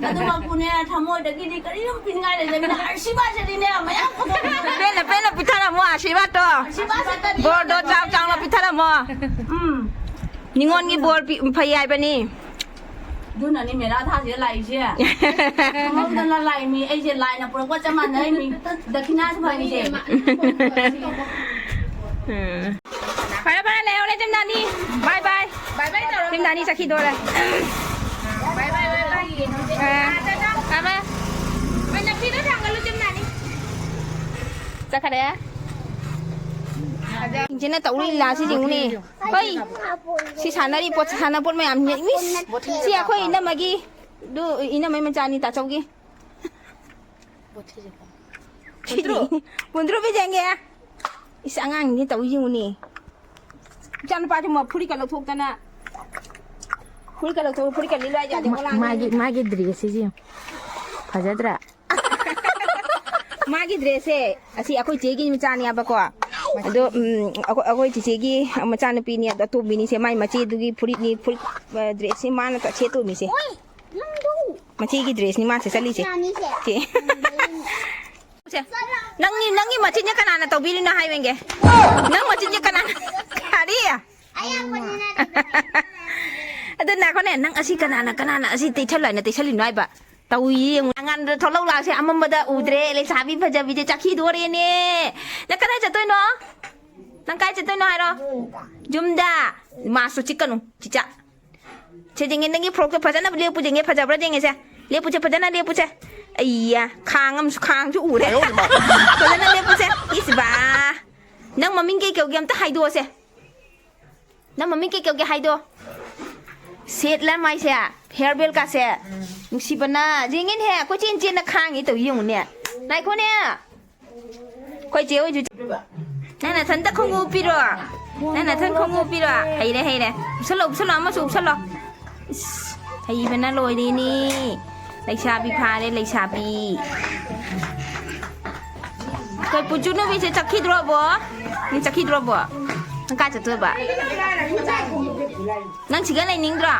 ꯑꯗꯨꯒ ꯄꯨꯅꯦ ꯊꯃꯣꯏꯗꯒꯤꯗꯤ ꯀꯔꯤꯝ ꯄꯤꯅꯤꯡꯉꯥꯏ ꯂꯩꯖꯗꯦ꯫ ꯑꯥꯔꯁꯤꯕꯥꯗꯗꯤꯅꯦ ꯃꯌꯥꯝ ꯄꯨꯊꯣꯛꯄꯤꯔꯣ꯫ ꯄꯦꯟꯅ, ꯄꯦꯟꯅ ꯄꯤꯊꯔꯝꯃꯣ ꯑꯥꯔꯁꯤꯕꯥꯗꯇꯣ꯫ ꯑꯥꯔꯁꯤꯕꯥꯗ ꯈꯛꯇꯅꯤ꯫ ꯕꯣꯔꯗꯣ ꯆꯥꯎ ꯆꯥꯎꯅ ꯄꯤꯊꯔꯝꯃꯣ꯫ ꯎꯝ꯫ ꯅꯤꯉꯣꯜꯒꯤ ꯕꯣꯔ ꯄꯤ-, ꯐꯩ ꯍꯥꯏꯕꯅꯤ꯫ ꯑꯗꯨꯅꯅꯤ ꯃꯦꯔꯥ ꯊꯥꯁꯤꯗ ꯂꯥꯛꯏꯁꯦ꯫ ꯈꯪꯍꯧꯗꯅ ꯂꯥꯛꯏꯃꯤ꯫ ꯑꯩꯁꯦ ꯂꯥꯏꯅ ꯄꯨꯔꯛꯄ ꯆꯞ ꯃꯥꯟꯅꯩꯃꯤ꯫ ꯗꯈꯤꯅꯥꯁꯨ ꯐꯪꯉꯤꯁꯦ꯫ ꯎꯝ꯫ ꯐꯔꯦ, ꯐꯔꯦ, ꯂꯩꯍꯧꯔꯦ ꯏꯆꯦꯝ ꯅꯥꯅꯤ꯫ ꯕꯥꯏ ꯕꯥꯏ꯫ ꯕꯥꯏ ꯕꯥꯏ ꯇꯧꯔꯣ꯫ ꯏꯆꯦꯝ ꯅꯥꯅꯤ ꯆꯠꯈꯤꯗꯣꯔꯦ꯫ ꯕꯥꯏ ꯕꯥꯏ, ꯕꯥꯏ ꯕꯥꯏ꯫ ꯑꯥ꯫ ꯕꯥꯏ ꯕꯥꯏ꯫ ꯃꯣꯏ ꯅꯐꯤꯗꯣ ꯊꯥꯡꯒꯠꯂꯨ, ꯏꯆꯦꯝ ꯅꯥꯅꯤ꯫ ꯆꯠꯈꯔꯦ꯫ ꯏꯆꯦꯅ ꯇꯧꯔꯤ ꯂꯤꯂꯥꯁꯤ ꯌꯦꯡꯉꯨꯅꯦ꯫ ꯍꯣꯏ꯫ ꯁꯤ ꯁꯥꯟꯅꯔꯤ ꯄꯣꯠ, ꯁꯥꯟꯅꯄꯣꯠ ꯃꯌꯥꯝꯁꯤꯅ꯫ ꯏꯁ! ꯁꯤ ꯑꯩꯈꯣꯏ ꯏꯅꯝꯃꯒꯤ, ꯑꯗꯨ ꯏꯅꯝꯃꯩ ꯃꯆꯥꯅꯤ ꯇꯥꯆꯧꯒꯤ꯫ ꯁꯤꯗꯤ ꯄꯨꯟꯗ꯭ꯔꯣ ꯄꯤꯖꯦꯡꯒꯦ꯫ ꯏꯁ, ꯑꯉꯥꯡꯅꯤ ꯇꯧ ꯌꯦꯡꯉꯨꯅꯦ꯫ ꯏꯆꯥꯅꯨꯄꯥꯁꯨ ꯃ-, ꯐꯨꯔꯤꯠꯀ ꯂꯧꯊꯣꯛꯇꯅ꯫ ꯐꯨꯔꯤꯠꯀ ꯂꯧꯊꯣꯛ-, ꯐꯨꯔꯤꯠꯀ ꯂꯤꯠꯂꯣ ꯍꯥꯏꯁꯦ ꯌꯥꯗꯦ, ꯃꯥ-, ꯃꯥꯒꯤ, ꯃꯥꯒꯤ ꯗ꯭ꯔꯦꯁꯁꯤꯁꯨ ꯌꯦꯡꯉꯨ꯫ ꯐꯖꯗ꯭ꯔꯥ? ꯃꯥꯒꯤ ꯗ꯭ꯔꯦꯁꯁꯦ ꯑꯁꯤ ꯑꯩꯈꯣꯏ ꯆꯦꯒꯤ ꯃꯆꯥꯅꯦꯕꯀꯣ꯫ ꯑꯗꯣ, ꯎꯝ, ꯑꯩꯈꯣꯏ, ꯑꯩꯈꯣꯏ ꯆꯤꯆꯦꯒꯤ ꯃꯆꯥꯅꯨꯄꯤꯅꯦ, ꯑꯗꯣ ꯑꯇꯣꯝꯕꯤꯅꯤꯁꯦ, ꯃꯥꯏ ꯃꯆꯦꯗꯨꯒꯤ ꯐꯨꯔꯤꯠꯅꯤ, ꯐꯨꯔꯤꯠ, ꯑ, ꯗ꯭ꯔꯦꯁꯁꯤ ꯃꯥꯅ ꯁꯦꯠꯇꯣꯏꯅꯤꯁꯦ꯫ ꯃꯆꯦꯒꯤ ꯗ꯭ꯔꯦꯁꯅꯤ ꯃꯥ ꯁꯦꯠꯆꯜꯂꯤꯁꯦ꯫ ꯁꯦ꯫ ꯅꯪꯒꯤ, ꯅꯪꯒꯤ ꯃꯆꯤꯟꯁꯦ ꯀꯅꯥꯅ ꯇꯧꯕꯤꯔꯤꯅꯣ ꯍꯥꯏꯕ ꯌꯦꯡꯒꯦ? ꯅꯪ ꯃꯆꯤꯟꯁꯦ ꯀꯅꯥꯅ? ꯀꯔꯤ? ꯑꯗꯨ ꯉꯥꯏꯈꯣꯅꯦ, ꯅꯪ ꯑꯁꯤ ꯀꯅꯥꯅ, ꯀꯅꯥꯅ ꯑꯁꯤ ꯇꯩꯁꯜꯂꯣ ꯍꯥꯏꯅ ꯇꯩꯁꯜꯂꯤꯅꯣ ꯍꯥꯏꯕ? ꯇꯧꯏ ꯌꯦꯡꯉꯨ꯫ ꯑꯉꯥꯟꯕꯗ ꯊꯣꯛꯂꯛ ꯂꯥꯛꯁꯦ, ꯑꯃꯝꯕꯗ ꯎꯗ꯭ꯔꯦ꯫ ꯂꯩꯁꯥꯕꯤ ꯐꯖꯕꯤꯗꯤ ꯆꯠꯈꯤꯗꯣꯔꯦꯅꯦ꯫ ꯅꯪ ꯀꯗꯥꯏ ꯆꯠꯇꯣꯏꯅꯣ? ꯅꯪ ꯀꯥꯏ ꯆꯠꯇꯣꯏꯅꯣ ꯍꯥꯏꯔꯣ? ꯌꯨꯝꯗ꯫ ꯃꯥꯁꯨ ꯆꯤꯛꯀꯅꯨ, ꯆꯤꯆꯥ꯫ ꯁꯦ, ꯌꯦꯡꯒꯦ, ꯅꯪꯒꯤ ꯐ꯭ꯔꯣꯛꯇꯣ ꯐꯖꯅ ꯂꯦꯞꯄꯨ, ꯌꯦꯡꯒꯦ, ꯐꯖꯕ꯭ꯔꯥ ꯌꯦꯡꯒꯦꯁꯦ꯫ ꯂꯦꯞꯄꯨꯁꯦ, ꯐꯖꯅ ꯂꯦꯞꯄꯨꯁꯦ꯫ ꯑꯩꯌꯥ, ꯈꯥꯡ ꯑꯃꯁꯨ, ꯈꯥꯡꯁꯨ ꯎꯔꯦ꯫ ꯐꯖꯅ ꯂꯦꯞꯄꯨꯁꯦ꯫ ꯏꯁ ꯕꯥ꯫ ꯅꯪ ꯃꯃꯤꯡ ꯀꯩ ꯀꯧꯒꯦ ꯑꯝꯇ ꯍꯥꯏꯗꯣꯛꯑꯣꯁꯦ꯫ ꯅꯪ ꯃꯃꯤꯡ ꯀꯩ ꯀꯧꯒꯦ ꯍꯥꯏꯗꯣ? ꯁꯦꯠꯂ ꯃꯥꯏꯁꯦ, ꯍꯦꯌꯔ ꯕꯦꯜꯀꯥꯁꯦ꯫ ꯅꯨꯡꯁꯤꯕꯅ꯫ ꯌꯦꯡꯉꯤꯅꯦꯍꯦ, ꯀꯣꯏꯆꯦꯟ ꯆꯦꯟꯅ ꯈꯥꯡꯉꯤ ꯇꯧ ꯌꯦꯡꯉꯨꯅꯦ꯫ ꯉꯥꯏꯈꯣꯅꯦ꯫ ꯑꯩꯈꯣꯏ ꯆꯦ ꯍꯣꯏꯁꯨ꯫ ꯅꯪ ꯅꯊꯟꯇ ꯈꯣꯡꯎꯞ ꯎꯞꯄꯤꯔꯣ? ꯅꯪ ꯅꯊꯟ ꯈꯣꯡꯎꯞ ꯎꯞꯄꯤꯔꯣ? ꯍꯩꯔꯦ, ꯍꯩꯔꯦ꯫ ꯎꯞꯁꯜꯂꯣ, ꯎꯞꯁꯜꯂꯣ, ꯑꯃꯁꯨ ꯎꯞꯁꯜꯂꯣ꯫ ꯏꯁ, ꯍꯩꯕꯅ ꯂꯣꯏꯔꯦꯅꯦ꯫ ꯂꯩꯁꯥꯕꯤ ꯐꯥꯔꯦ, ꯂꯩꯁꯥꯕꯤ꯫ ꯑꯩꯈꯣꯏ ꯄꯨꯆꯨ ꯅꯨꯄꯤꯁꯦ ꯆꯠꯈꯤꯗ꯭ꯔꯣꯕꯣ? ꯅꯪ ꯆꯠꯈꯤꯗ꯭ꯔꯣꯕꯣ? ꯅꯪ ꯀꯥꯏ ꯆꯠꯇꯣꯏꯕ? ꯅꯪ ꯁꯤꯒ ꯂꯩꯅꯤꯡꯗ꯭ꯔꯣ?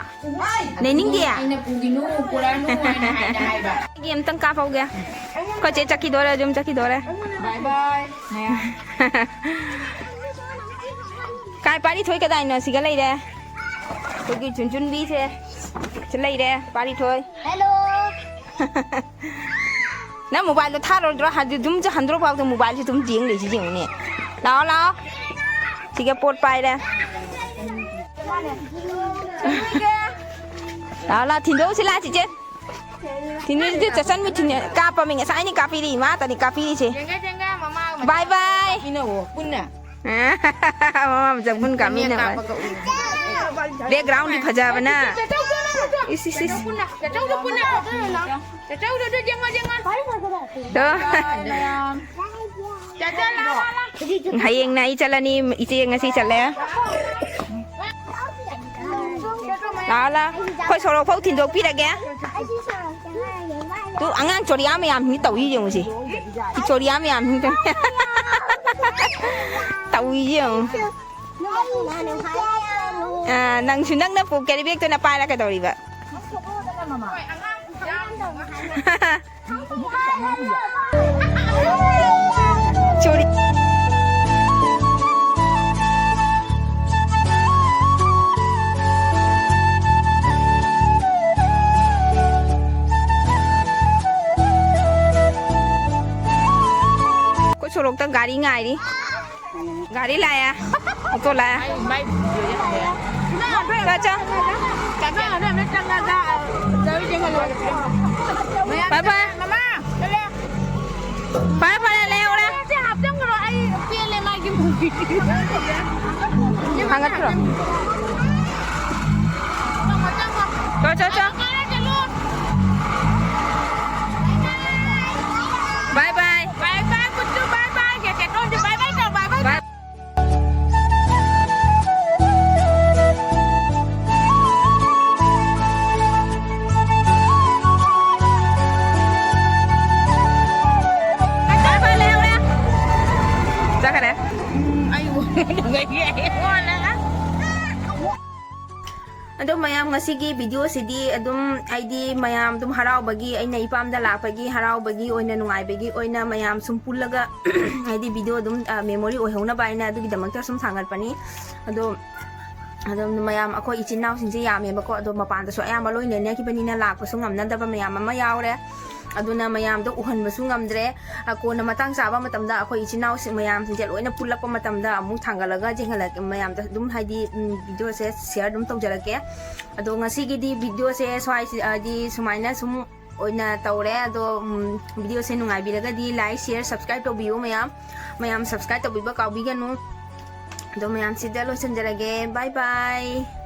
ꯂꯩꯅꯤꯡꯗꯦ? ꯑꯩꯅ ꯄꯨꯒꯤꯅꯨ, ꯄꯨꯔꯛꯑꯅꯨ ꯍꯥꯏꯅ ꯍꯥꯏꯅ ꯍꯥꯏꯕ꯫ ꯑꯩꯒꯤ ꯑꯝꯇꯪ ꯀꯥꯞꯍꯧꯒꯦ꯫ ꯑꯩꯈꯣꯏ ꯆꯦ ꯆꯠꯈꯤꯗꯣꯔꯦ, ꯌꯨꯝ ꯆꯠꯈꯤꯗꯣꯔꯦ꯫ ꯕꯥꯏ ꯕꯥꯏ꯫ ꯀꯥꯏ ꯄꯥꯔꯤ ꯊꯣꯏ ꯀꯗꯥꯏꯅꯣ? ꯁꯤꯒ ꯂꯩꯔꯦ꯫ ꯑꯩꯈꯣꯏꯒꯤ ꯆꯨꯟꯆꯨꯟꯕꯤꯁꯦ꯫ ꯁꯤ ꯂꯩꯔꯦ, ꯄꯥꯔꯤ ꯊꯣꯏ꯫ ꯍꯦꯜꯂꯣ꯫ ꯅꯪ ꯃꯣꯕꯥꯏꯜꯗꯣ ꯊꯥꯔꯣꯏꯗ꯭ꯔꯣ? ꯍꯥꯏꯗꯤ ꯑꯗꯨꯝ ꯆ-, ꯍꯟꯗ꯭ꯔꯣ ꯐꯥꯎꯗ ꯃꯣꯕꯥꯏꯜꯁꯤ ꯑꯗꯨꯝ ꯌꯦꯡ ꯂꯩꯁꯤ ꯌꯦꯡꯉꯨꯅꯦ꯫ ꯂꯥꯛꯑꯣ, ꯂꯥꯛꯑꯣ꯫ ꯁꯤꯒ ꯄꯣꯠ ꯄꯥꯏꯔꯦ꯫ ꯂꯥꯛꯑꯣ, ꯂꯥꯛꯑꯣ, ꯊꯤꯟꯗꯣꯛꯎꯁꯤ ꯂꯥꯛꯑꯣ, ꯆꯤꯆꯦ꯫ ꯊꯤꯟꯗꯣꯛꯎꯁꯤ, ꯆꯠꯁꯟꯕꯤ ꯊꯤꯟ-, ꯀꯥꯞꯄꯃꯤ꯫ ꯉꯁꯥꯏꯅꯤ ꯀꯥꯞꯄꯤꯔꯤ, ꯏꯃꯥ ꯇꯅꯤ ꯀꯥꯞꯄꯤꯔꯤꯁꯦ꯫ ꯌꯦꯡꯒꯦ, ꯌꯦꯡꯒꯦ, ꯃꯃꯥ ꯃꯆꯥ ꯕꯥꯏ ꯕꯥꯏ꯫ ꯀꯥꯞꯃꯤꯟꯅꯧꯑꯣ, ꯄꯨꯟꯅ꯫ ꯃꯃꯥ ꯃꯆꯥ ꯄꯨꯟ ꯀꯥꯞꯃꯤꯟꯅꯕ꯫ ꯀꯥꯞꯄꯒ ꯎꯏ꯫ ꯕꯦꯛꯒ꯭ꯔꯥꯎꯟꯗꯤ ꯐꯖꯕꯅ꯫ ꯏꯁ, ꯏꯁ, ꯏꯁ꯫ ꯄꯨꯟꯅ, ꯆꯥꯆꯧꯗꯣ ꯄꯨꯟꯅ꯫ ꯆꯥꯆꯧꯗꯣ ꯑꯗꯨ ꯌꯦꯡꯉꯣ, ꯌꯦꯡꯉꯣ꯫ ꯇꯣ꯫ ꯆꯥꯆꯥ, ꯂꯥꯛꯑꯣ, ꯂꯥꯛꯑꯣ꯫ ꯍꯌꯦꯡꯅ ꯑꯩ ꯆꯠꯂꯅꯤ, ꯏꯆꯦ ꯉꯁꯤ ꯆꯠꯂꯦ꯫ ꯂꯥꯛꯑꯣ, ꯂꯥꯛꯑꯣ꯫ ꯑꯩꯈꯣꯏ ꯁꯣꯔꯣꯛ ꯐꯥꯎ ꯊꯤꯟꯗꯣꯛꯄꯤꯔꯒꯦ꯫ ꯇꯨ, ꯑꯉꯥꯡ ꯆꯣꯔꯤꯌꯥ ꯃꯌꯥꯝꯁꯤꯅ ꯇꯧꯔꯤ ꯌꯦꯡꯉꯨꯁꯦ꯫ ꯁꯤ ꯆꯣꯔꯤꯌꯥ ꯃꯌꯥꯝꯁꯤꯅ ꯇꯧꯔꯤ ꯌꯦꯡꯉꯨ꯫ ꯑꯥ, ꯅꯪꯁꯨ ꯅꯪꯅ ꯄꯨ-, carry bag ꯇꯨꯅ ꯄꯥꯏꯔ ꯀꯩꯗꯧꯔꯤꯕ? ꯆꯣꯔꯤ꯫ ꯑꯩꯈꯣꯏ ꯁꯣꯔꯣꯛꯇ ꯒꯥꯔꯤ ꯉꯥꯏꯔꯤ꯫ ꯒꯥꯔꯤ ꯂꯥꯛꯑꯦ, ꯑꯣꯇꯣ ꯂꯥꯛꯑꯦ꯫ ꯆꯠ, ꯆꯠ꯫ ꯕꯥꯏ ꯕꯥꯏ꯫ ꯐꯔꯦ ꯐꯔꯦ, ꯂꯩꯍꯧꯔꯦ꯫ ꯍꯥꯞꯆꯟꯈ꯭ꯔꯣ, ꯑꯩ ꯄꯦꯜꯂꯦ ꯃꯥꯒꯤ movie꯫ ꯊꯥꯡꯒꯠꯈ꯭ꯔꯣ꯫ ꯆꯠꯂꯣ, ꯆꯠꯂꯣ꯫ ꯕꯥꯏ ꯕꯥꯏ꯫ ꯕꯥꯏ ꯕꯥꯏ, ꯀꯨꯆꯨ, ꯕꯥꯏ ꯕꯥꯏ꯫ ꯀꯦꯀꯦ ꯇꯧꯔꯗꯤ ꯕꯥꯏ ꯕꯥꯏ ꯇꯧ, ꯕꯥꯏ ꯕꯥꯏ꯫ ꯕꯥꯏ꯫ ꯕꯥꯏ ꯕꯥꯏ, ꯂꯩꯍꯧꯔꯦ꯫ ꯆꯠꯈꯔꯦ꯫ ꯑꯩ ꯑꯣꯜꯂꯦ꯫ ꯑꯗꯣ ꯃꯌꯥꯝ, ꯉꯁꯤꯒꯤ video ꯁꯤꯗꯤ ꯑꯗꯨꯝ, ꯑꯩꯗꯤ ꯃꯌꯥꯝ ꯑꯗꯨꯝ ꯍꯔꯥꯎꯕꯒꯤ, ꯑꯩꯅ ꯏꯄꯥꯝꯗ ꯂꯥꯛꯄꯒꯤ ꯍꯔꯥꯎꯕꯒꯤ ꯑꯣꯏꯅ, ꯅꯨꯡꯉꯥꯏꯕꯒꯤ ꯑꯣꯏꯅ ꯃꯌꯥꯝ ꯁꯨꯝ ꯄꯨꯜꯂꯒ ꯍꯥꯏꯗꯤ video ꯑꯗꯨꯝ, ꯑ, memory ꯑꯣꯏꯍꯧꯅꯕ ꯍꯥꯏꯅ ꯑꯗꯨꯒꯤꯗꯃꯛꯇ ꯁꯨꯝ ꯁꯥꯡꯒꯠꯄꯅꯤ꯫ ꯑꯗꯣ ꯑꯗꯨꯝ ꯃꯌꯥꯝ, ꯑꯩꯈꯣꯏ ꯏꯆꯤꯟ ꯏꯅꯥꯎꯁꯤꯡꯁꯦ ꯌꯥꯝꯃꯦꯕꯀꯣ, ꯑꯗꯣ ꯃꯄꯥꯟꯗꯁꯨ ꯑꯌꯥꯝꯕ ꯂꯣꯏ ꯂꯩꯅꯈꯤꯕꯅꯤꯅ ꯂꯥꯛꯄꯁꯨ ꯉꯝꯅꯗꯕ ꯃꯌꯥꯝ ꯑꯃ ꯌꯥꯎꯔꯦ꯫ ꯑꯗꯨꯅ ꯃꯌꯥꯝꯗꯣ ꯎꯍꯟꯕꯁꯨ ꯉꯝꯗ꯭ꯔꯦ꯫ ꯑ, ꯀꯣꯟꯅ ꯃꯇꯥꯡ ꯆꯥꯕ ꯃꯇꯝꯗ ꯑꯩꯈꯣꯏ ꯏꯆꯤꯟ ꯏꯅꯥꯎꯁꯤꯡ ꯃꯌꯥꯝꯁꯤꯡꯁꯦ ꯂꯣꯏꯅ ꯄꯨꯜꯂꯛꯄ ꯃꯇꯝꯗ ꯑꯃꯨꯛ ꯊꯥꯡꯒꯠꯂꯒ ꯌꯦꯡꯍꯜꯂꯛꯀꯦ꯫ ꯃꯌꯥꯝꯗ ꯑꯗꯨꯝ ꯍꯥꯏꯗꯤ, ꯎꯝ, video ꯁꯦ share ꯑꯗꯨꯝ ꯇꯧꯖꯔꯛꯀꯦ꯫ ꯑꯗꯣ ꯉꯁꯤꯒꯤꯗꯤ video ꯁꯦ ꯁ꯭ꯋꯥꯏꯁꯤ, ꯍꯥꯏꯗꯤ ꯁꯨꯃꯥꯏꯅ ꯁꯨꯝ ꯑꯣꯏꯅ ꯇꯧꯔꯦ꯫ ꯑꯗꯣ, ꯎꯝ, video ꯁꯦ ꯅꯨꯡꯉꯥꯏꯕꯤꯔꯒꯗꯤ like, share, subscribe ꯇꯧꯕꯤꯌꯨ ꯃꯌꯥꯝ꯫ ꯃꯌꯥꯝ subscribe ꯇꯧꯕꯤꯕ ꯀꯥꯎꯕꯤꯒꯅꯨ꯫ ꯑꯗꯣ ꯃꯌꯥꯝ ꯁꯤꯗ ꯂꯣꯏꯁꯤꯟꯖꯔꯒꯦ꯫ Bye bye꯫